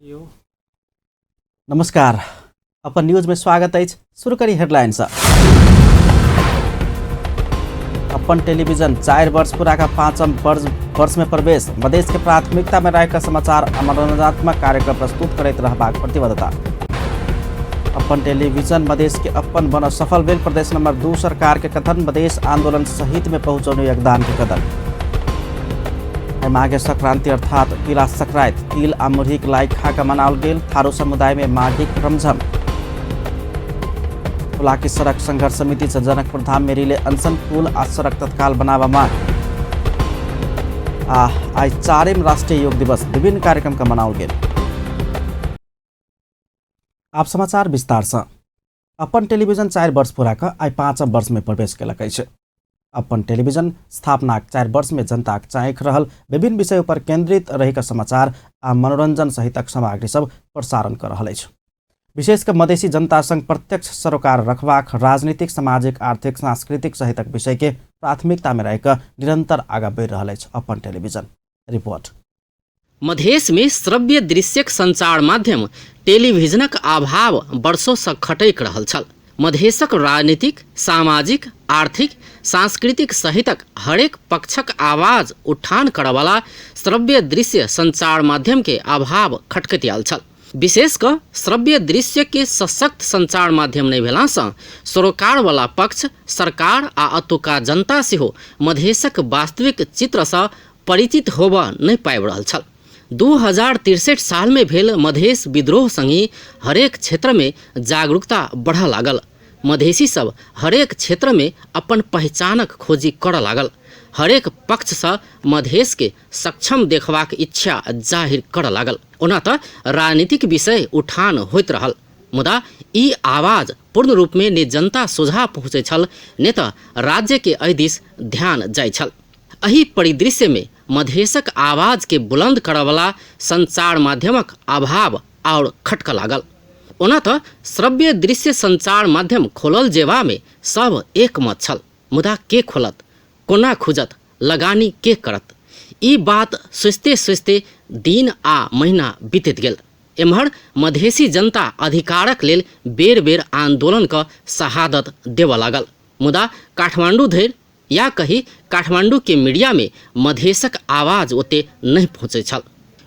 यौ नमस्कार, अपन न्यूज में स्वागत अछि। शुरू करी हेडलाइन से। अपन टेलीविजन 4 वर्ष पूरा का 5म वर्ष में प्रवेश। मधेश के प्राथमिकता में राखि समाचार आ मनोरंजनात्मक कार्यक्रम प्रस्तुत करैत रहबाक प्रतिबद्धता। अपन टेलीविजन मधेश के अपन बनब सफल भेल। प्रदेश नंबर 2 सरकार के कथन। मधेश आंदोलन सहित में पहुंचौने योगदान के कदर। माघे संक्रांति अर्थात तिला संक्रांति तिल आ मुरहीक लाई खा कऽ मनाओल गेल। थारू समुदाय में माघीक रमझम। हुलाकी सड़क संघर्ष समिति से जनकपुर धाम में रिले अनशन, पुल आ सड़क तत्काल बनावा मांग। आ आइ 4म राष्ट्रीय योग दिवस विभिन्न कार्यक्रम का मनाओल गेल। आप समाचार विस्तार से। अपन टेलीविजन 4 वर्ष पूरा कऽ आइ 5म वर्ष में प्रवेश केलक अछि। अपन टेलीविजन स्थापनाक 4 वर्ष में जनताक चाँखि रहल विभिन्न विषय पर केंद्रित रहि कऽ समाचार आ मनोरंजन सहितक सामग्री सब प्रसारण कऽ रहल अछि। विशेष कऽ मधेसी जनता संग प्रत्यक्ष सरोकार रखबाक राजनीतिक, सामाजिक, आर्थिक, सांस्कृतिक सहितक विषय के प्राथमिकता में राखि कऽ निरंतर आगाँ बढ़ि रहल अछि अपन टेलीविजन। रिपोर्ट। मधेश में श्रव्य दृश्यक संचार माध्यम टेलीविजनक अभाव वर्षों से खटकि रहल छल। मधेशक राजनीतिक, सामाजिक, आर्थिक, सांस्कृतिक सहितक हरेक पक्षक आवाज उठान करऽवला श्रव्य दृश्य संचार माध्यम के अभाव खटकैत आयल छल। विशेष कऽ श्रव्य दृश्य के सशक्त संचार माध्यम नहि भेलासँ सरोकारवला पक्ष, सरकार आ अतुका जनता सेहो मधेशक वास्तविक चित्रसँ परिचित होबऽ नहि पाबि रहल छल। 2063 सालमे भेल मधेश विद्रोह सङ्गहि हरेक क्षेत्रमे जागरूकता बढ़ऽ लागल। मधेसी सब हरेक क्षेत्रमे अपन पहिचानक खोजी करऽ लागल। हरेक पक्षसँ मधेशके सक्षम देखबाक इच्छा जाहिर करऽ लागल। ओना तऽ राजनीतिक विषय उठान होइत रहल, मुदा ई आवाज पूर्ण रूपमे ने जनता सोझा पहुँचै छल ने तऽ राज्यके एहि दिस ध्यान जाइ छल। एहि परिदृश्यमे मधेशक आवाजके बुलन्द करऽवला सञ्चार माध्यमक अभाव आओर खटकऽ लागल। ओना तऽ श्रव्य दृश्य सञ्चार माध्यम खोलल जेबामे सभ एकमत छल, मुदा के खोलत, कोना खुजत, लगानी के करत? ई बात सोचिते सोचिते दिन आ महिना बीतैत गेल। एम्हर मधेशी जनता अधिकारक लेल बेर बेर आन्दोलन कऽ शहादत देबऽ लागल, मुदा काठमाण्डू धरि या कही काठमांडू के मीडिया में मधेशक आवाज ओते नहीं पहुँचै छल।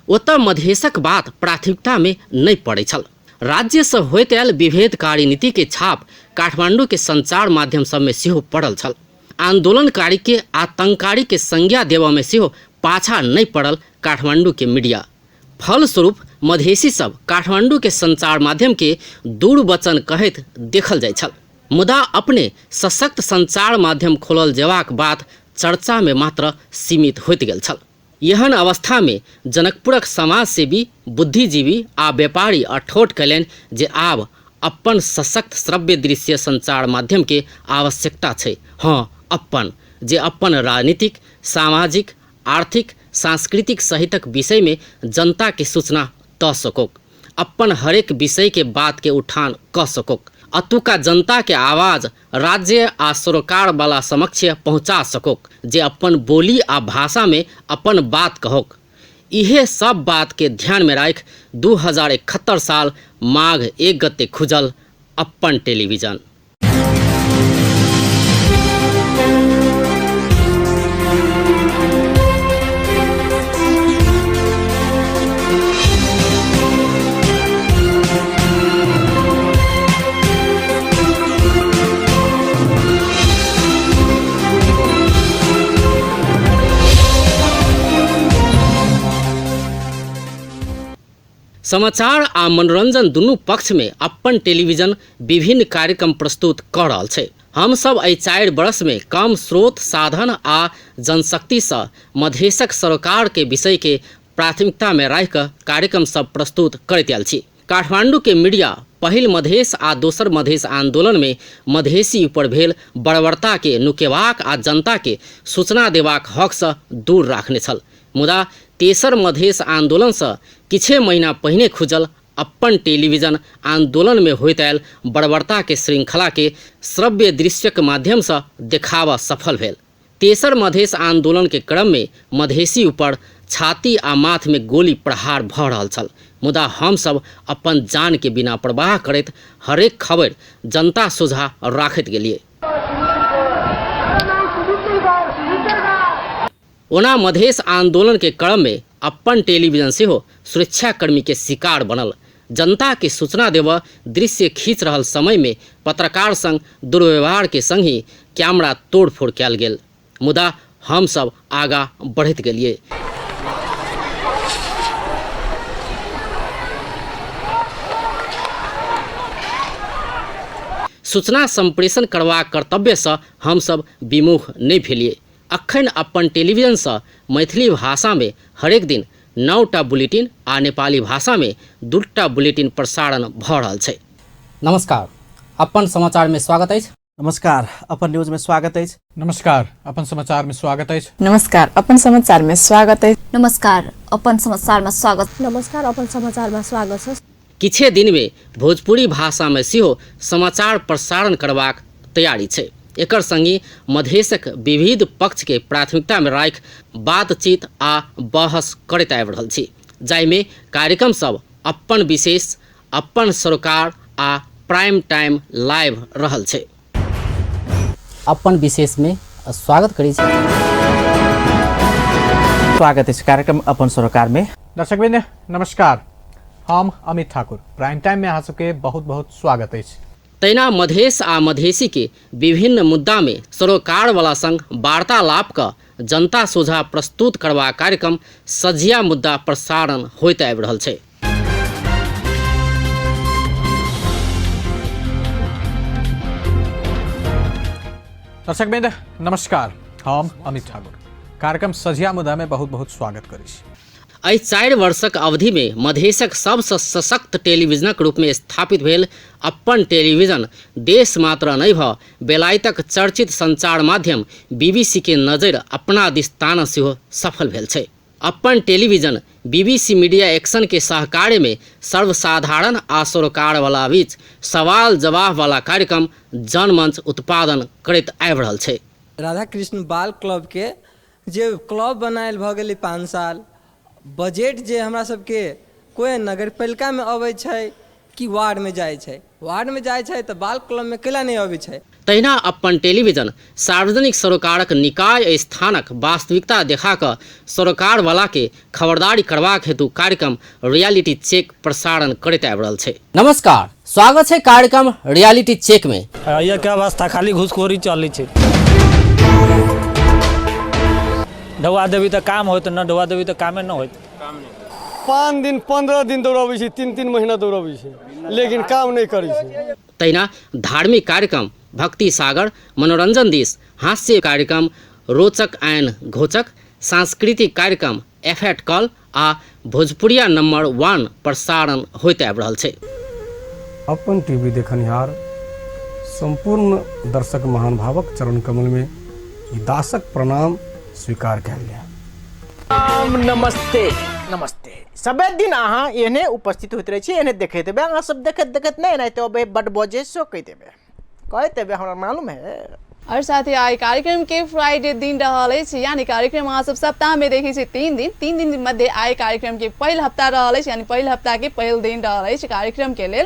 ओतऽ मधेशक बात प्राथमिकता में नहीं पड़ै छल। राज्य से होइत आयल विभेदकारी नीति के छाप काठमांडू के संचार माध्यम सब में सेहो पड़ल छल। आंदोलनकारी के आतंककारी के संज्ञा देबऽ में सेहो पाछा नहीं पड़ल काठमांडू के मीडिया। फलस्वरूप मधेशी सब काठमांडू के संचार माध्यम के दुर्वचन कहैत देखल जाइ छल, मुदा अपने सशक्त संचार माध्यम खोलल जेबाक बात चर्चा में मात्र सीमित होइत गेल छल। एहन अवस्था में जनकपुरक समाजसेवी, बुद्धिजीवी आ व्यापारी अठोट कयलनि जे आब अपन सशक्त श्रव्य दृश्य संचार माध्यम के आवश्यकता छै। हँ, अपन, जे अपन राजनीतिक, सामाजिक, आर्थिक, सांस्कृतिक सहितक विषय में जनता के सूचना दऽ सकौक, अपन हरेक विषय के बात के उठान कऽ सकौक, अतुका जनता के आवाज राज्य आ सरोकार वाला समक्ष पहुंचा सकौक, जे अपन बोली आ भाषा में अपन बात कहौक। इहे सब बात के ध्यान में राखि 2071 साल माघ 1 गते खुजल अपन टेलीविजन। समाचार आ मनोरंजन दुनू पक्षमे अपन टेलीविजन विभिन्न कार्यक्रम प्रस्तुत कऽ रहल छै। हमसभ एहि 4 वर्षमे कम स्रोत, साधन आ जनशक्तिसँ मधेशक सरोकारके विषयके प्राथमिकतामे राखि कऽ कार्यक्रम सब प्रस्तुत करैत आयल छी। काठमांडूके मीडिया पहिल मधेश आ दोसर मधेश आंदोलनमे मधेशी ऊपर भेल बर्बरताके नुकेबाक आ जनताके सूचना देबाक हकसँ दूर राखने छल, मुदा तेसर मधेश आंदोलनसँ किछे महीना पहिने खुजल अपन टेलीविजन आंदोलनमे होइत आयल बर्बरताके श्रृंखलाके श्रव्य दृश्यक माध्यमसँ देखाबऽ सफल भेल। तेसर मधेश आंदोलनके क्रममे मधेशी ऊपर छाती आ माथमे गोली प्रहार भऽ रहल छल, मुदा हमसभ अपन जानके बिना परवाह करैत हरेक खबरि जनता सोझा राखैत गेलियै। ओना मधेश आंदोलन के क्रम में अपन टेलीविजन सेहो सुरक्षाकर्मी के शिकार बनल। जनता के सूचना देबऽ दृश्य खींच रहल समय में पत्रकार संग दुर्व्यवहार के संग ही कैमरा तोड़फोड़ कयल गेल, मुदा हम सब आगा बढ़ैत गेलियै। सूचना संप्रेषण करबाक कर्तव्यसँ हमसभ विमुख नहि भेलियै। अखन अपन टेलीविजनसँ मैथिली भाषामे हरेक दिन 9टा बुलेटिन आ नेपाली भाषामे 2टा बुलेटिन प्रसारण भऽ रहल छै। नमस्कार, अपन समाचारमे स्वागत अछि। नमस्कार, अपन न्यूज में स्वागत अछि। नमस्कार, अपन समाचार में स्वागत अछि। नमस्कार, अपन समाचार में स्वागत अछि। नमस्कार, अपन समाचार में स्वागत। नमस्कार, अपन समाचार में स्वागत छ। किछे दिनमे भोजपुरी भाषामे सेहो समाचार प्रसारण करबाक तैयारी छै। एकर संगहि मधेशक विविध पक्षके प्राथमिकतामे राखि बातचीत आ बहस करैत आबि रहल छी, जाहिमे कार्यक्रम सब अपन विशेष, अपन सरोकार आ प्राइम टाइम लाइव रहल छै। अपन विशेषमे स्वागत करै छी। स्वागत अछि कार्यक्रम अपन सरोकार में। दर्शकवृंद नमस्कार, हम अमित ठाकुर प्राइम टाइम में अहाँ सबके बहुत बहुत स्वागत अछि। तहिना मधेश आ मधेशी के विभिन्न मुद्दा में सरोकारवाला संग वार्तालाप क जनता सोझा प्रस्तुत करबाक कार्यक्रम सझिया मुद्दा प्रसारण होइत आबि रहल छै। दर्शकवृंद नमस्कार, हम अमित ठाकुर कार्यक्रम सझिया मुद्दा में बहुत बहुत स्वागत करै छी। एहि 4 वर्षक अवधिमे मधेशक सबसँ सशक्त टेलीविजनक रूपमे स्थापित भेल अपन टेलीविजन देश मात्र नहि भऽ बेलायतक चर्चित संचार माध्यम बीबीसी के नजरि अपना दिस तानऽ सेहो सफल भेल छै। अपन टेलीविजन बीबीसी मीडिया एक्शन के सहकार्यमे सर्वसाधारण आ सरोकारवाला बीच सवाल जवाब वाला कार्यक्रम जनमंच उत्पादन करैत आबि रहल छै। राधा कृष्ण बाल क्लबके जे क्लब बनायल भऽ गेलै 5 साल, बजट जे हमरा सबके कोइ नगरपालिकामे अबै छै कि वार्डमे जाइ छै, वार्डमे जाइ छै तऽ बाल क्लबमे कैला नहि अबै छै। तहिना अपन टेलीविजन सार्वजनिक सरोकारक निकाय स्थानक वास्तविकता देखा कऽ सरोकारवाला के खबरदारी करबाक हेतु कार्यक्रम रियलिटी चेक प्रसारण करैत आबि रहल छै। नमस्कार, स्वागत छै कार्यक्रम रियलिटी चेक में। ये क्या अवस्था, खाली घूसखोरी चलै छै। ढौआ देबी तऽ काम होत, न ढौआ देबी तऽ कामे न होत। 5 दिन 15 दिन दौड़बै छै, 3-3 महीना दौड़बै छै, लेकिन काम नहि करै छै। तहिना धार्मिक कार्यक्रम भक्ति सागर, मनोरंजन दिस हास्य कार्यक्रम रोचक एंड घोचक, सांस्कृतिक कार्यक्रम एफएट कल आ भोजपुरिया नंबर 1 प्रसारण होइत आबि रहल छै। अपन टीवी देखनिहार संपूर्ण दर्शक महानुभावक चरण कमल में ई दासक प्रणाम स्वीकार कयल जाय। नमस्ते नमस्ते। सबे दिन अहाँ एहने उपस्थित होइत रहै छी, एहने देखैत हेबै। अहाँ सब देखैत देखैत नहि एनाहिते अबै, बड बजै सेहो कहि देबै, कहैत हेबै, हमरा मालूम है। और साथ ही आई कार्यक्रम के फ्राइडे दिन रहल अछि, यानी कार्यक्रम अहाँ सब सप्ताह में देखै छी 3 दिन, 3 दिन मध्य आई कार्यक्रम के पहिल हप्ता रहल अछि, यानी पहिल हप्ता के पहिल दिन रहल अछि कार्यक्रम के लेल।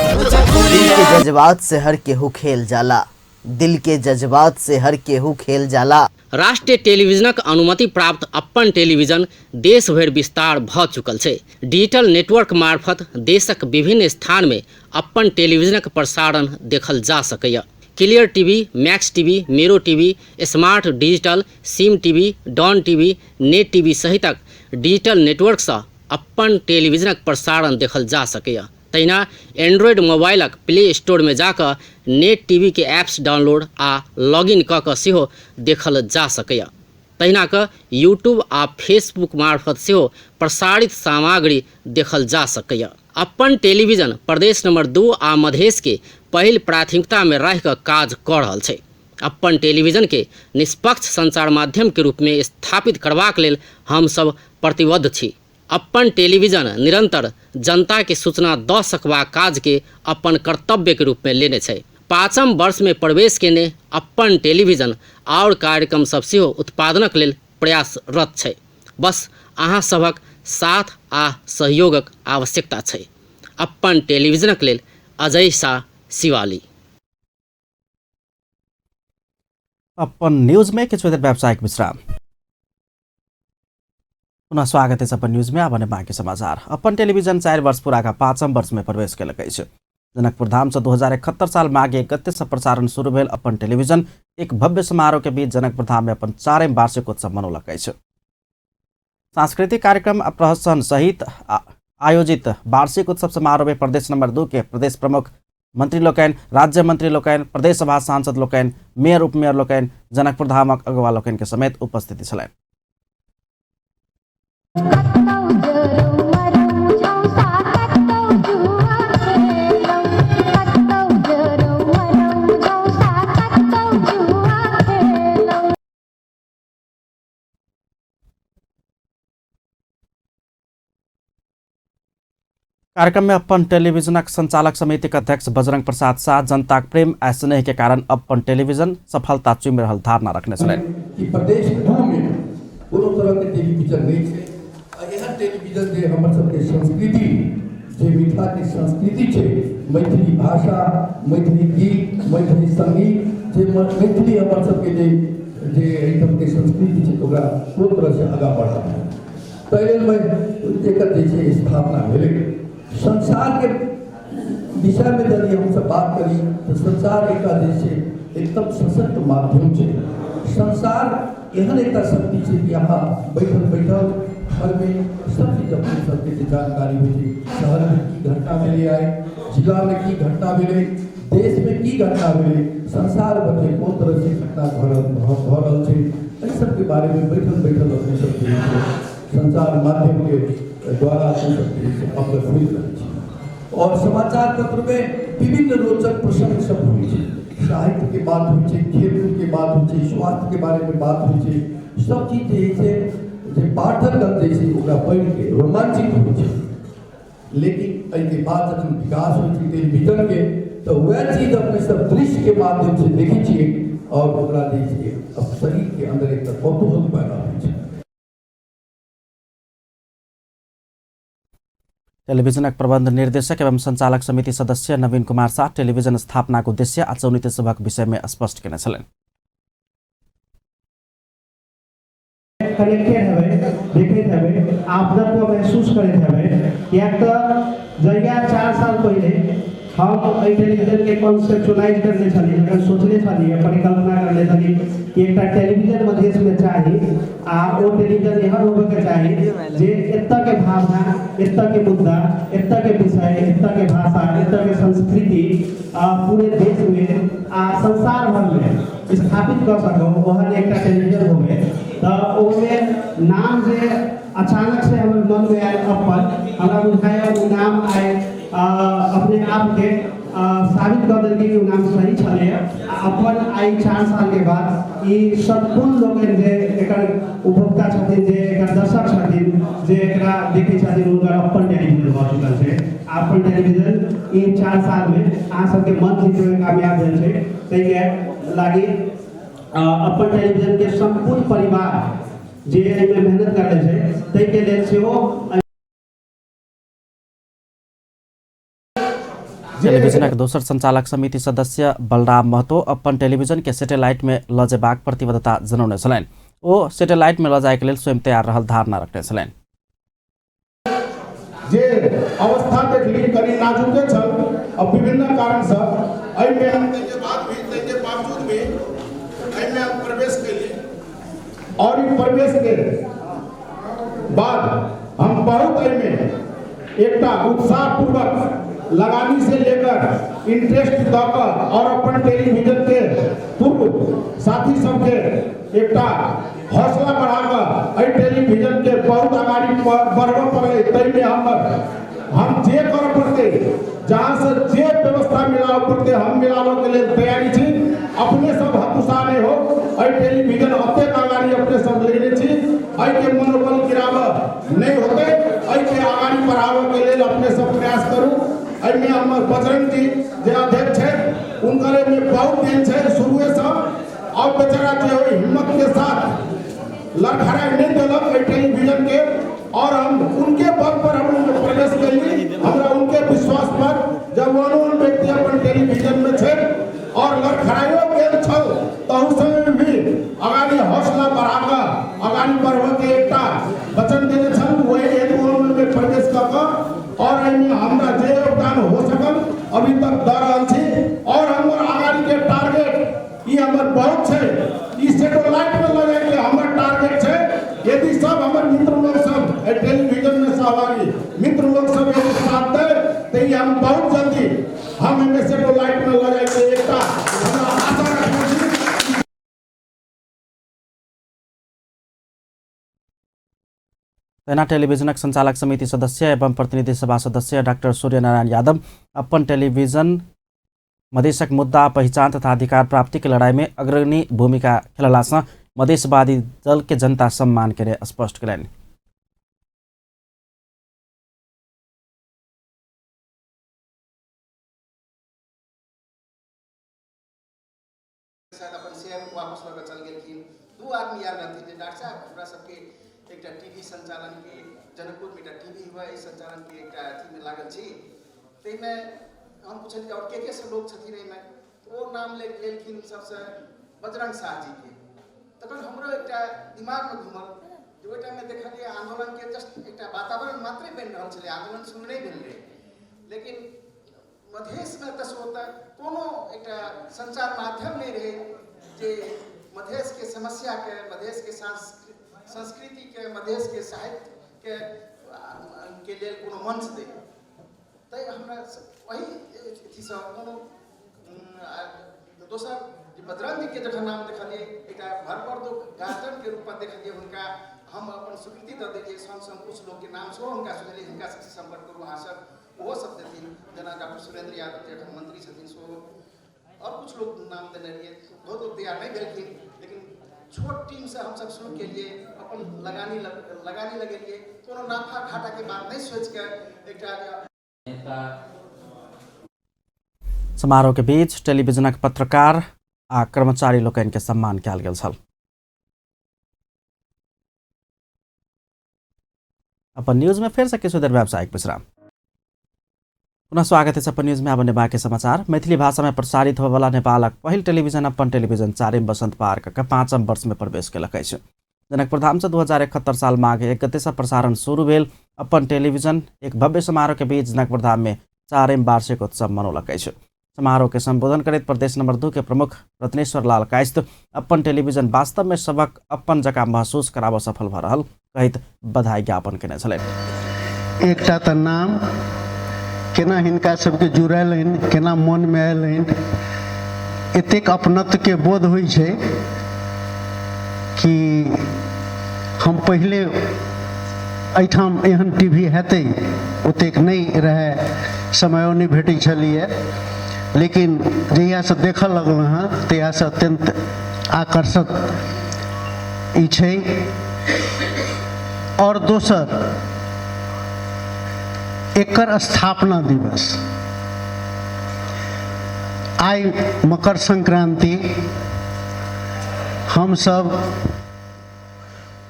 दिल के जज्बात से हर केहू खेल जाला, दिल के जज्बात से हर केहू खेल जाला। राष्ट्रीय टेलीविजनक अनुमति प्राप्त अपन टेलीविजन देश भरि विस्तार भऽ चुकल छै। डिजिटल नेटवर्क मार्फत देशक विभिन्न स्थान में अपन टेलीविजनक प्रसारण देखल जा सकैए। क्लियर टीवी, मैक्स टीवी, मेरो TV, smart digital, SIM TV, Dawn TV, net TV सहितक डिजिटल नेटवर्कसँ अपन टेलीविजनक प्रसारण देखल जा सकैए। तहिना एंड्रॉयड मोबाइलक प्ले स्टोरमे जाकऽ नेट टीवी के ऐप्स डाउनलोड आ लॉगिन कऽ कऽ सेहो देखल जा सकैए। तहिना कऽ यूट्यूब आ फेसबुक मार्फत सेहो प्रसारित सामग्री देखल जा सकैए। अपन टेलीविजन प्रदेश नंबर 2 आ मधेश के पहिल प्राथमिकतामे राखि कऽ काज कऽ रहल छै। अपन टेलीविजन के निष्पक्ष संचार माध्यम के रूप में स्थापित करबाक लेल हम सब प्रतिबद्ध छी। अपन टेलीविजन निरंतर जनता के सूचना दऽ सकबाक काज के अपन कर्तव्य के रूप में लेने छै। 5म वर्ष में प्रवेश केने अपन टेलीविजन आओर कार्यक्रम सब सेहो उत्पादनक लेल प्रयासरत छै। बस अहाँ सभक साथ आ सहयोगक आवश्यकता छै। अपन टेलीविजनक लेल अजय शाह, शिवाली। अपन न्यूज में किछु देर व्यावसायिक विश्राम। पुनः स्वागत अछि अपन न्यूज में। आब बाँकी समाचार। अपन टेलीविजन 4 वर्ष पूरा का 5म वर्ष में प्रवेश केलक अछि। जनकपुर धाम से 2071 साल माघ 1 गते से प्रसारण शुरू भेल अपन टेलीविजन एक भव्य समारोह के बीच जनकपुर धाम में अपन 4म वार्षिक उत्सव मनौलक अछि। सांस्कृतिक कार्यक्रम आ प्रहसन सहित आयोजित वार्षिक उत्सव समारोह में प्रदेश नंबर 2 के प्रदेश प्रमुख मंत्री लोकनि, राज्य मंत्री लोकनि, प्रदेश सभा सांसद लोकनि, मेयर उपमेयर लोकनि, जनकपुर धामक अगुवा लोकनि के समेत उपस्थिति छलनि। कार्यक्रम में अपन टेलीविजनक संचालक समिति के अध्यक्ष बजरंग प्रसाद शाह जनताक प्रेम आ स्नेह के कारण अपन टेलीविजन सफलता चुमि रहल धारणा रखने छलनि। कि प्रदेश 2 में कोनो तरह के टेलीविजन नहीं छै आ एहन टेलीविजन जे हमर सबके संस्कृति, जे मिथिला के संस्कृति छै, मैथिली भाषा, मैथिली गीत, मैथिली संगीत, जे मैथिली हमर सबके जे जे एहिठाम के संस्कृति छै ओकरा कोनो तरह से आगाँ बढ़ाबै ताहि लेल एकर जे छै स्थापना भेलै। संसार के विषयमे यदि हमसब बात करी तऽ संसार एकटा जे छै एकदम सशक्त माध्यम छै। संसार एहन एकटा शक्ति छै कि अहाँ बैठल बैठल घरमे सब चीज अपने सबके जे जानकारी होइ छै। शहरमे की घटना भेलै आइ, जिलामे की घटना भेलै, देशमे की घटना भेलै, संसार भरिमे कोन तरहसँ घटना भऽ रहल छै, एहि सबके बारेमे बैठल बैठल अपने सबके जे छै संचार माध्यमके द्वारा अपने सबके जे छै अवगत होइत रहै छै। और समाचार पत्रमे विभिन्न रोचक प्रसंग सब होइ छै, साहित्यके बात होइ छै, खेलकूदके बात होइ छै, स्वास्थ्यके बारेमे बात होइ छै, सब चीज जे होइ छै जे पाठकगण जे छै ओकरा पढ़िके रोमांचित होइ छै। लेकिन एहिके बाद जखन विकास होइ छै टेलीविजनके तऽ वएह चीज अपने सब दृश्यके माध्यमसँ देखै छियै और ओकरा जे छै अब शरीरके अन्दर एकटा कौतूहल पैदा होइ छै। टेलीविजनक प्रबंध निर्देशक एवं संचालक समिति सदस्य नवीन कुमार साह टेलीविजन स्थापनाक उद्देश्य आ चुनौती सभक विषय में स्पष्ट केने छलनि। कनेक्टेड हेबै, देखैत हेबै, आपनत्व महसूस करैत हेबै, किएक तऽ जहिया 4 साल पहिले हम एहि टेलीविजनके कॉन्सेप्चुअलाइज करने छलियै, जखन सोचने छलियै, परिकल्पना करने छलियै कि एकटा टेलीविजन मधेशमे चाही आ ओ टेलीविजन एहन होबऽके चाही जे एतऽके भावना, एतऽके मुद्दा, एतऽके विषय, एतऽके भाषा, एतऽके संस्कृति पूरे देशमे आ संसार भरमे स्थापित कऽ सकौ, ओहन एकटा टेलीविजन होबे। तऽ ओहिमे नाम जे अचानक से हमर मनमे आयल अपन, हमरा बुझायल ओ नाम आइ अपने आपके साबित कऽ देलकै कि ओ नाम सही छलैए। आ अपन आइ 4 सालके बाद ई सम्पूर्ण लोकनि जे एकर उपभोक्ता छथिन, जे एकर दर्शक छथिन, जे एकरा देखै छथिन, हुनकर अपन टेलीविजन भऽ चुकल छै। अपन टेलीविजन ई 4 सालमे अहाँ सबके मन जीतैमे कामयाब भेल छै। ताहिके लागि अपन टेलीविजनके सम्पूर्ण परिवार जे एहिमे मेहनत करले छै ताहिके लेल सेहो। टेलीविजनक दोसर संचालक समिति सदस्य बलराम महतो अपन टेलीविजन के सैटेलाइट में लऽ जेबाक प्रतिबद्धता जनौने छलनि। ओ सैटेलाइट में लऽ जायके लेल स्वयं तैयार रहल धारणा रखने छलनि। जे अवस्था देखली कनि नाजुके छल आ विभिन्न कारणसँ एहिमे ताहिके बाद भी, ताहिके बावजूद भी एहिमे हम प्रवेश केली और ई प्रवेश के बाद हम बहुत एहिमे एकटा उत्साहपूर्वक लगानी से लेकर इंटरेस्ट दऽ कऽ और अपन टेलीविजन के पूर्व साथी सबके एकटा हौसला बढ़ा कऽ एहि टेलीविजन के बहुत अगाड़ी बढ़बऽ पड़लै। ताहिमे हम जे करऽ पड़तै, जहाँ से जे व्यवस्था मिलाबऽ पड़तै हम मिलाबऽ के लेल तैयारी छी। अपने सब हतोत्साह नहि हो, एहि टेलीविजन अतेक अगाड़ी अपने सब लेने छी, एहिके मनोबल गिराबऽ नहि होतै, एहिके अगाड़ी बढ़ाबऽ के लेल अपने सब प्रयास करू। एहिमे हमर बजरंग जी जे अध्यक्ष छथि हुनकर एहिमे बहुत देन छै शुरुएसँ, और बेचारा जे हो हिम्मत के साथ लड़खड़ाई नहीं देलक एहि टेलीविजन के। और हम उनके बल पर हम ओहिमे प्रवेश केली। हमरा उनके विश्वास पर जब ओहन व्यक्ति अपन टेलीविजन में छै और लड़खड़ाइयो गेल छल, तहु समय में भी अगाड़ी हौसला बढ़ाकऽ अगाड़ी बढ़बऽके एकटा वचन देने छल। वही हेतु हम ओहिमे प्रवेश कऽ कऽ और एहिमे हमरा जे योगदान हो सकल अभी तक दऽ रहल छी। और हमर अगाड़ीके टारगेट ई हमर बहुत छै, ई सेटेलाइट में लऽ जाइके हमर टारगेट छै। यदि सब हमर मित्र लोग सब एहि टेलीविजन में सहभागी मित्र लोग सब यदि साथ दे तऽ ई हम बहुत जल्दी हम एहिमे सेटेलाइट में लऽ जाइके एकटा हमरा आशा रखने छी। तहिना टेलीविजनक संचालक समिति सदस्य एवं प्रतिनिधि सभा सदस्य डाक्टर सूर्यनारायण यादव अपन टेलीविजन मधेशक मुद्दा पहिचान तथा अधिकार प्राप्ति के लड़ाई में अग्रणी भूमिका खेललासँ मधेशवादी दल के जनता सम्मान केने स्पष्ट कयलनि। शायद अपन शेयर वापस लऽ कऽ चलि गेलखिन। दू आदमी आयल रहथिन जे डॉक्टर साहब, हमरा सबके एकटा टीवी संचालनके, जनकपुरमे एकटा टीवी हुए, एहि संचालनके एकटा अथीमे लागल छी। ताहिमे हम पुछलियै, आओर के के सब लोक छथिन एहिमे? तऽ ओ नाम लेलखिन सबसँ बजरंग शाह जीके। तखन हमरो एकटा दिमागमे घुमल जे ओहि टाइममे देखलियै आन्दोलनके जस्ट एकटा वातावरण मात्रे बनि रहल छलै, आन्दोलन शुरू नहि भेल रहै, लेकिन मधेशमे तऽ ओतऽ कोनो एकटा सञ्चार माध्यम नहि रहै जे मधेशके समस्याके, मधेशके संस्कृतिके, मधेशके साहित्यके के लेल कोनो मंच दै। तैँ हमरा वही अथीसँ कोनो दोसर जे बजरंगजीके जखन नाम देखलियै, एकटा भरपर गार्जियनके रूपमे देखलियै हुनका, हम अपन स्वीकृति दऽ देलियै। सङ्ग सङ्ग किछु लोकके नाम सेहो हुनका सुझेलियै, हिनका सबसँ सम्पर्क करू अहाँ सब, ओहो सब देथिन, जेना डॉक्टर सुरेंद्र यादव जे एखन मंत्री छथिन सेहो, आओर किछु लोक नाम देने रहियै। बहुत लोक तैयार नहि भेलखिन, लेकिन छोट टीमसँ हमसब शुरू केलियै, अपन लगानी लगानी लगेलियै, कोनो नाफा घाटाके बात नहि सोचिके एकटा। समारोह के बीच टेलीविजनक पत्रकार आ कर्मचारी लोकनि के सम्मान कयल गेल छल। अपन न्यूज में फिर से किछु देर व्यावसायिक विश्राम। पुनः स्वागत है अपन न्यूज में। आब बाकी समाचार। मैथिली भाषा में प्रसारित होबयवला नेपालक पहिल टेलीविजन अपन टेलीविजन चारिम बसंत पार कऽ पाँचम वर्ष में प्रवेश केलक अछि। जनकपुर धाम से 2071 साल माघ 1 गते से प्रसारण शुरू भेल अपन टेलीविजन एक भव्य समारोह के बीच जनकपुर धाम में चारिम वार्षिक उत्सव मनौलक अछि। समारोह के संबोधन करैत प्रदेश नंबर 2 के प्रमुख रत्नेश्वर लाल कायस्थ अपन टेलीविजन वास्तव में सबक अपन जकाँ महसूस कराबऽ सफल भऽ रहल कहैत बधाई ज्ञापन केने छलनि। एकटा तऽ नाम केना हिनका सबके जुड़ेलनि, केना मनमे अयलनि, एतेक अपनत्वके बोध होइ छै कि हम पहिले एहिठाम एहन टी वी हेतै ओतेक नहि रहै, समयो नहि भेटै छलैए, लेकिन जहियासँ देखऽ लगलहुँ हँ तहियासँ अत्यन्त आकर्षक ई छै। आओर दोसर एकर स्थापना दिवस आइ मकर संक्रांति, हमसब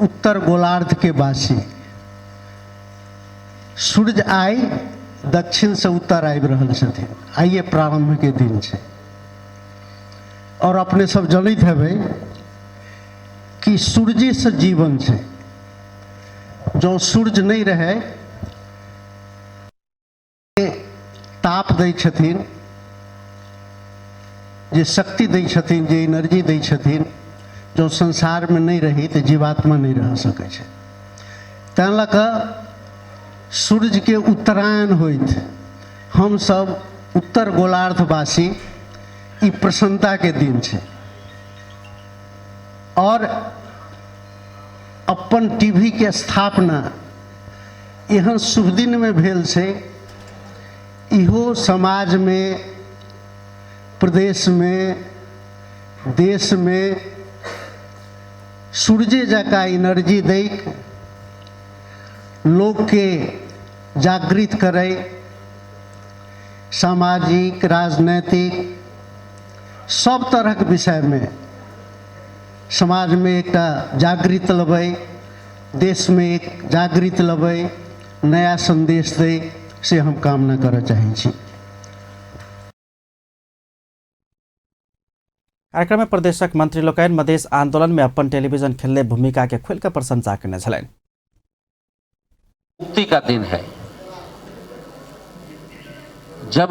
उत्तर गोलार्ध के वासी, सूर्य आइ दक्षिण से उत्तर आबि रहल छथिन, आइए प्रारंभ के दिन छै। और अपने सब जनैत हेबै कि सूर्ये से जीवन छै, जँ सूर्य नहि रहै, ताप दै छथिन, जे शक्ति दै छथिन, जे एनर्जी दै छथिन, जँ संसारमे नहि रही तऽ जीवात्मा नहि रह सकै छै। तैँ लऽ कऽ सूर्यके उत्तरायण होइत हमसब उत्तर गोलार्धवासी ई प्रसन्नताके दिन छै। आओर अपन टीवीके स्थापना एहन शुभ दिनमे भेल छै, इहो समाजमे, प्रदेशमे, देशमे सूर्ये जकाँ एनर्जी दैक, लोकके जागृत करै, सामाजिक, राजनैतिक सब तरहक विषयमे समाजमे एकटा जागृत लबै। देशमे एक जागृत लबै, नया सन्देश दै, से हम कामना करऽ चाहै छी। कार्यक्रम में प्रदेशक मंत्री लोकनि मधेश आंदोलन में अपन टेलीविजन खेलने भूमिका के खोलि कऽ प्रशंसा केने छलनि। मुक्ति का दिन है। जब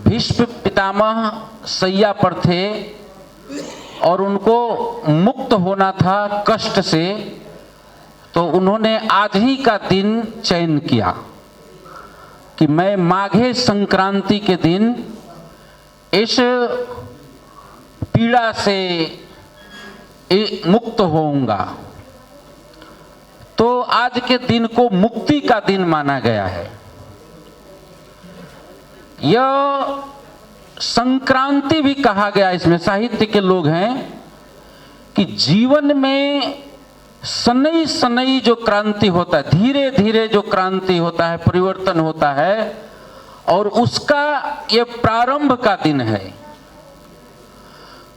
भीष्म पितामह सैया पर थे और उनको मुक्त होना था कष्ट से, तो उन्होंने आज ही का दिन चयन किया कि मैं माघे संक्रांति के दिन इस पीड़ा से मुक्त होऊंगा। तो आज के दिन को मुक्ति का दिन माना गया है। यह संक्रांति भी कहा गया, इसमें साहित्य के लोग हैं कि जीवन में सनई सनई जो क्रांति होता है, धीरे धीरे जो क्रांति होता है, परिवर्तन होता है, और उसका ये प्रारंभ का दिन है।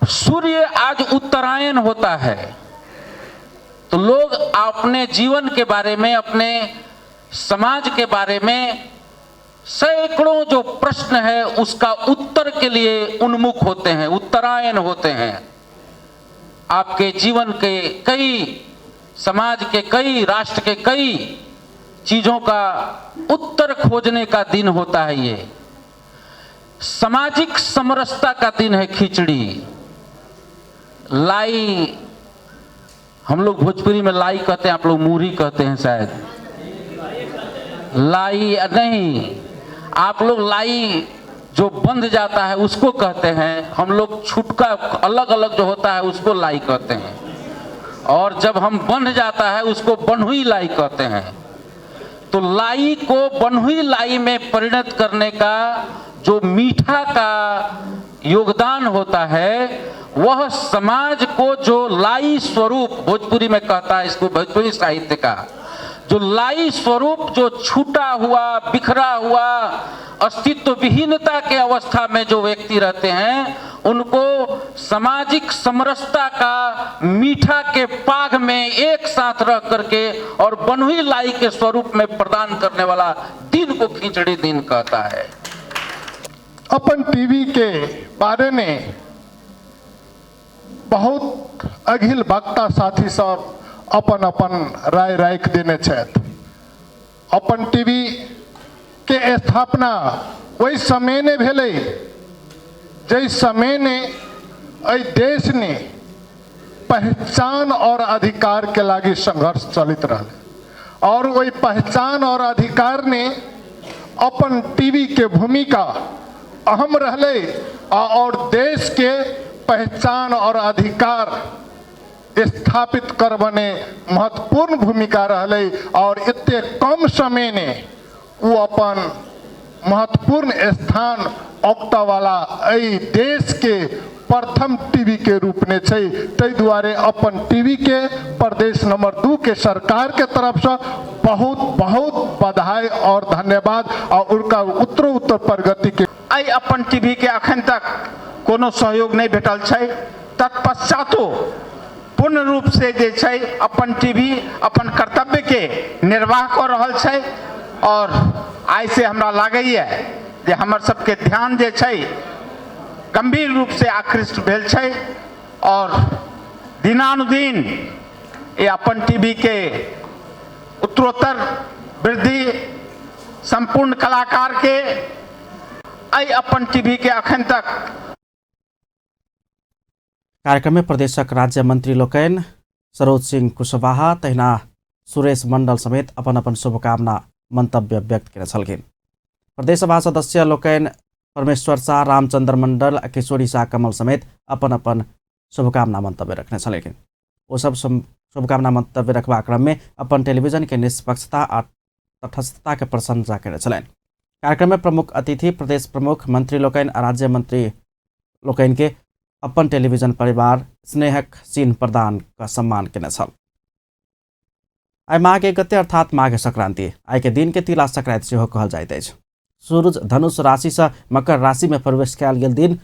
सूर्य आज उत्तरायण होता है, तो लोग अपने जीवन के बारे में, अपने समाज के बारे में सैकड़ों जो प्रश्न है उसका उत्तर के लिए उन्मुख होते हैं, उत्तरायण होते हैं। आपके जीवन के कई, समाज के कई, राष्ट्र के कई चीजों का उत्तर खोजने का दिन होता है। ये सामाजिक समरसता का दिन है। खिचड़ी लाई, हम लोग भोजपुरी में लाई कहते हैं, आप लोग मूरी कहते हैं शायद। लाई नहीं, आप लोग लाई जो बंध जाता है उसको कहते हैं, हम लोग छुटका अलग अलग जो होता है उसको लाई कहते हैं, और जब हम बंध जाता है उसको बनहुई लाई कहते हैं। तो लाई को बनहुई लाई में परिणत करने का जो मीठा का योगदान होता है, वह समाज को जो लाई स्वरूप, भोजपुरी में कहता है इसको, भोजपुरी साहित्य का जो लाई स्वरूप, जो छूटा हुआ, बिखरा हुआ, अस्तित्व विहीनता के अवस्था में जो व्यक्ति रहते हैं, उनको सामाजिक समरसता का मीठा के पाग में एक साथ रह करके और बनहुई लाई के स्वरूप में प्रदान करने वाला दिन को खिचड़ी दिन कहता है। अपन टीवी के बारे में बहुत अखिल वक्ता साथी सब अपन अपन राय राख देने छथि। अपन टीवी के स्थापना ओहि समय ने भेलै जाहि समय ने एहि देश ने पहचान और अधिकार के लागी संघर्ष चलित रहलै, और वही पहचान और अधिकार ने अपन टीवी के भूमिका अहम रहलै और देश के पहचान और अधिकार स्थापित करबने महत्वपूर्ण भूमिका रहलै, और एते कम समय ने वो अपन महत्वपूर्ण स्थान औकता वाला एहि देश के प्रथम टीवी के रूप में छै। ताहि दुआरे अपन टीवी के प्रदेश नंबर 2 के सरकार के तरफ से बहुत बहुत बधाई और धन्यवाद, और उनका उत्तरोत्तर प्रगति के। एहि अपन टीवी के अखन तक कोनो सहयोग नहीं भेटल छै, तत्पश्चातो पूर्ण रूप से जे छै अपन टीवी अपन कर्तव्य के निर्वाह कऽ रहल छै। और आइ से हमरा लागैए जे हमर सबके ध्यान जे छै गंभीर रूप से आकृष्ट भेल छै, और दिनानुदिन ये अपन टीवी के उत्तरोत्तर वृद्धि संपूर्ण कलाकार के एहि अपन टीवी के अखन तक। कार्यक्रम में प्रदेशक राज्य मंत्री लोकनि सरोज सिंह कुशवाहा तहिना सुरेश मंडल समेत अपन अपन शुभकामना मंतव्य व्यक्त केने छलखिन। प्रदेश सभा सदस्य लोकनि परमेश्वर शाह, रामचंद्र मंडल आ किशोरी शाह कमल समेत अपन अपन शुभकामना मंतव्य रखने छलखिन। ओ सब शुभकामना मंतव्य रखबा क्रम में अपन टेलीविजन के निष्पक्षता आ तटस्थता के प्रशंसा केने छलनि। कार्यक्रम में प्रमुख अतिथि प्रदेश प्रमुख मंत्री लोकनि आ राज्य मंत्री लोकनि के अपन टेलीविजन परिवार स्नेहक चिन्ह प्रदान क सम्मान केने छल। आइ माघ 1 गते अर्थात माघ संक्रांति आइ के दिन के तिला संक्रांति सेहो कहल जाइत अछि। सूरज धनुष राशि से मकर राशि में प्रवेश कयल गेल दिन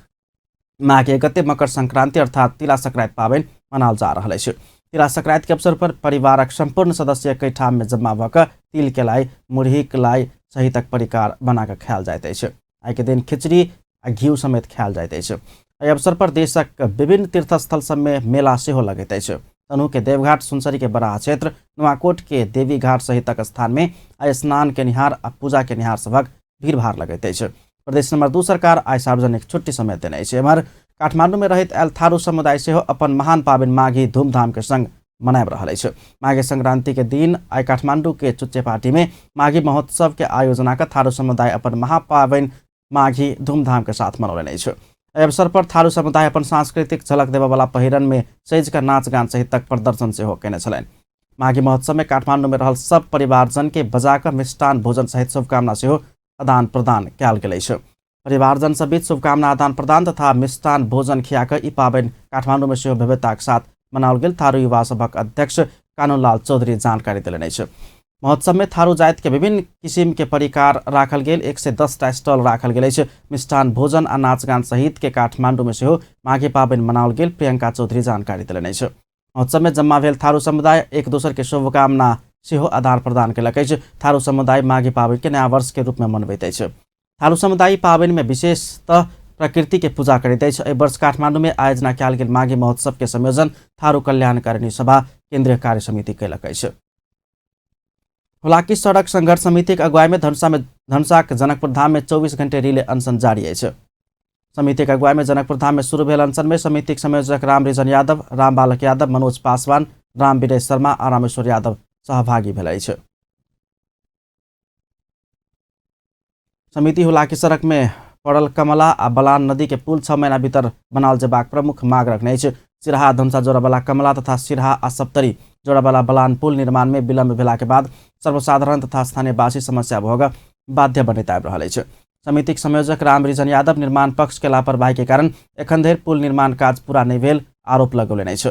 माघ 1 गते मकर संक्रांति अर्थात तिला संक्रांति पाबनि मनाओल जा रहल अछि। तिला संक्रांति के अवसर पर परिवारक संपूर्ण सदस्य एकै ठाम में जमा भऽ कऽ तिल के लाई, मुरहीक लाई सहितक परिकार बना कऽ खायल जाइत अछि। आइ के दिन खिचड़ी आ घिउ समेत खायल जाइत अछि। एहि अवसर पर देशक विभिन्न तीर्थस्थल सब में मेला सेहो लगैत अछि। तनहु के देवघाट, सुनसरी के बराह क्षेत्र, नुआकोट के देवीघाट सहितक स्थान में आइ स्नान केनिहार आ पूजा केनिहार सभक भीड़भाड़ लगैत अछि। प्रदेश नंबर 2 सरकार आइ सार्वजनिक छुट्टी समेत देने अछि। एम्हर काठमांडू में रहैत आयल थारू समुदाय सेहो अपन महान पाबनि माघी धूमधाम के संग मनाबि रहल अछि। माघी संक्रांति के दिन आइ काठमांडू के चुच्चेपाटी में माघी महोत्सव के आयोजना कऽ थारू समुदाय अपन महापाबनि माघी धूमधाम के साथ मनौलनि अछि। एहि अवसर पर थारू समुदाय अपन सांस्कृतिक झलक देबयवला पहिरन में सजि कऽ नाच गान सहितक प्रदर्शन सेहो कयने छलनि। माघी महोत्सव में काठमांडू में रहल सब परिवारजन के बजा कऽ मिष्टान भोजन सहित शुभकामना सेहो आदान प्रदान कयल गेल अछि। परिवारजन सब बीच शुभकामना आदान प्रदान तथा मिष्टान भोजन खिया कऽ ई पाबनि काठमांडू में सेहो भव्यताक साथ मनाओल गेल थारू युवा सभक अध्यक्ष कानूनलाल चौधरी जानकारी देलनि अछि। महोत्सव में थारू जाति के विभिन्न किसिम के परिकार राखल गेल 110 टा स्टॉल राखल गेल अछि। मिष्टान भोजन आ नाच गान सहित के काठमांडू में सेहो माघी पाबनि मनाओल गेल प्रियंका चौधरी जानकारी देलनि अछि। महोत्सव में जम्मा भेल थारू समुदाय एक दोसर के शुभकामना सेहो आदान प्रदान केलक अछि। थारू समुदाय माघी पाबनि के नया वर्ष के रूप में मनबैत अछि। थारू समुदाय पाबनि में विशेषतः प्रकृति के पूजा करैत अछि। एहि वर्ष काठमांडू में आयोजना कयल गेल माघी महोत्सव के संयोजन थारू कल्याणकारिणी सभा केंद्रीय कार्य समिति केलक अछि। हुलाकी सड़क संघर्ष समितिक अगुवाई में धनुषाक जनकपुर धाम में 24 घंटे रिले अनशन जारी अछि। समितिक अगुवाई में जनकपुर धाम में शुरू भेल अनशन में समितिक संयोजक राम रिजन यादव, राम बालक यादव, मनोज पासवान, राम विनय शर्मा आ रामेश्वर यादव सहभागी भेल अछि। समिति हुलाकी सड़क में पड़ल कमला आ बलान नदी के पुल 6 महीना भीतर बनाओल जेबाक प्रमुख माग रखने अछि। सिरहा धनुषा जोड़ावाला कमला तथा सिरहा आ सप्तरी जोड़ावाला बलान पुल निर्माण में विलम्ब भेला के बाद सर्वसाधारण तथा स्थानीयवासी समस्या भोग बाध्य बनैत आबि रहल अछि। समितिक संयोजक राम रिजन यादव निर्माण पक्ष के लापरवाही के कारण एखन धरि पुल निर्माण काज पूरा नहि भेल आरोप लगौलनि अछि।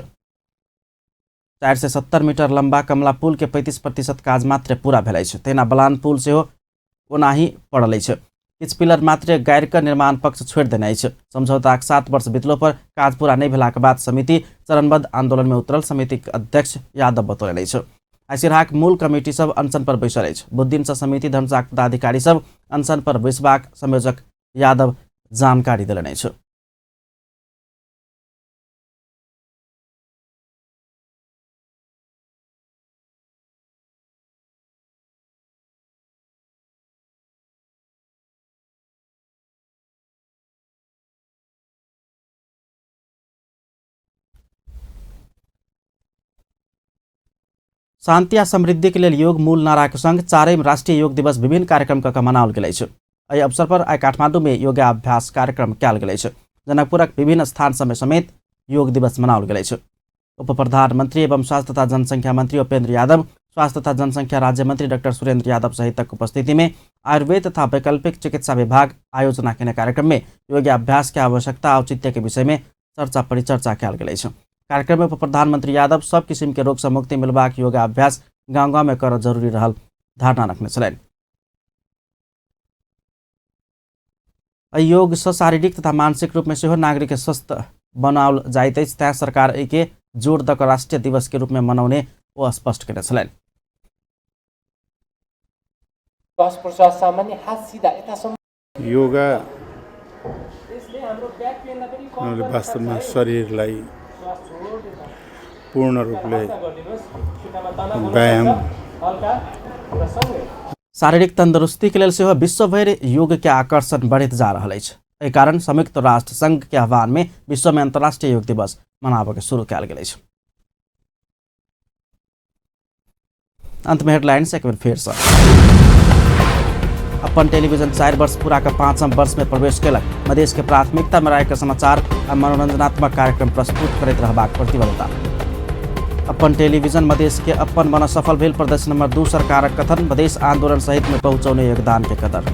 470 मीटर लंबा कमला पुल के 35% काज मात्र पूरा भेल अछि। तहिना बलान पुल सेहो ओनाही पड़ल अछि। किछु पिलर मात्र गाड़ि कऽ निर्माण पक्ष छोड़ि देने अछि। समझौताक 7 वर्ष बितलो पर काज पूरा नहि भेलाक बाद समिति चरणबद्ध आंदोलन में उतरल समितिक अध्यक्ष यादव बतौलनि अछि। आइ सिरहाक मूल कमिटी सब अनशन पर बैसल अछि। बुधदिन सँ समिति धनुषाक पदाधिकारी सब अनशन पर बैसबाक संयोजक यादव जानकारी देलनि अछि। शांति आ समृद्धि के लेल योग मूल नारा के संग चारिम राष्ट्रीय योग दिवस विभिन्न कार्यक्रम कऽ मनाओल गेल अछि। एहि अवसर पर आइ काठमांडू में योगाभ्यास कार्यक्रम कयल गेल अछि। जनकपुरक विभिन्न स्थान सब में समेत योग दिवस मनाओल गेल अछि। उप प्रधानमंत्री एवं स्वास्थ्य तथा जनसंख्या मंत्री उपेंद्र यादव, स्वास्थ्य तथा जनसंख्या राज्य मंत्री डॉक्टर सुरेंद्र यादव सहितक उपस्थिति में आयुर्वेद तथा वैकल्पिक चिकित्सा विभाग आयोजना केने कार्यक्रम में योगाभ्यास के आवश्यकता औचित्य के विषय में चर्चा परिचर्चा कयल गेल अछि। कार्यक्रम में उप प्रधानमंत्री यादव सब किसिम के रोग से मुक्ति मिलबाक योगाभ्यास गाँव गाँव में करब जरूरी रहल धारणा रखने छलनि। एहि योग सँ शारीरिक तथा मानसिक रूप में सेहो नागरिक के स्वस्थ बनाओल जाइत अछि, तैं सरकार एहि के जोर दऽ कऽ राष्ट्रीय दिवस के रूप में मनाउने ओ स्पष्ट केने छलनि। श्वास प्रश्वास सामान्य, हात सिधा यतासम्म। योगा वास्तवमा शरीरलाई पूर्ण रूपले व्यायाम शारीरिक तंदुरुस्ती के लेल सेहो विश्वभरि योग के आकर्षण बढ़ैत जा रहल अछि। एहि कारण संयुक्त राष्ट्र संघ के आह्वान में विश्व में अंतर्राष्ट्रीय योग दिवस मनाबय के शुरू कयल गेल अछि। अंत में हेडलाइंस एक बेर फेर से। अपन टेलीविजन 4 वर्ष पूरा कऽ 5म वर्ष में प्रवेश केलक। मधेश के प्राथमिकता में राखि कऽ समाचार आ मनोरंजनात्मक कार्यक्रम प्रस्तुत करैत रहबाक प्रतिबद्धता। अपन टेलीविजन मधेश के अपन बन सफल भेल प्रदेश नंबर 2 सरकारक कथन। मधेश आंदोलन सहित में पहुंचौने योगदान के कदर।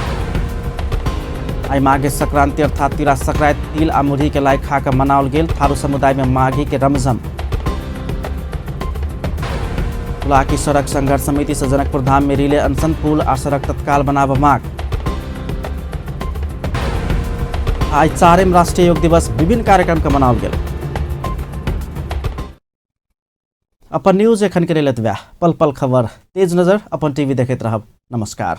आइ माघे संक्रांति अर्थात तिला संक्रांति तिल आ मुरही के लाई खा कऽ मनाओल गेल। थारू समुदाय में माघी के रमझम। हुलाकी सड़क संघर्ष समिति से जनकपुर धाम में रिले अनशन, पुल आ सड़क तत्काल बनाब मांग। आइ चारिम राष्ट्रीय योग दिवस विभिन्न कार्यक्रम के मनाओल गेल। अपन न्यूज एखन के लेल एतबे। पल पल खबर, तेज नजर, अपन टीवी देखैत रहब। नमस्कार।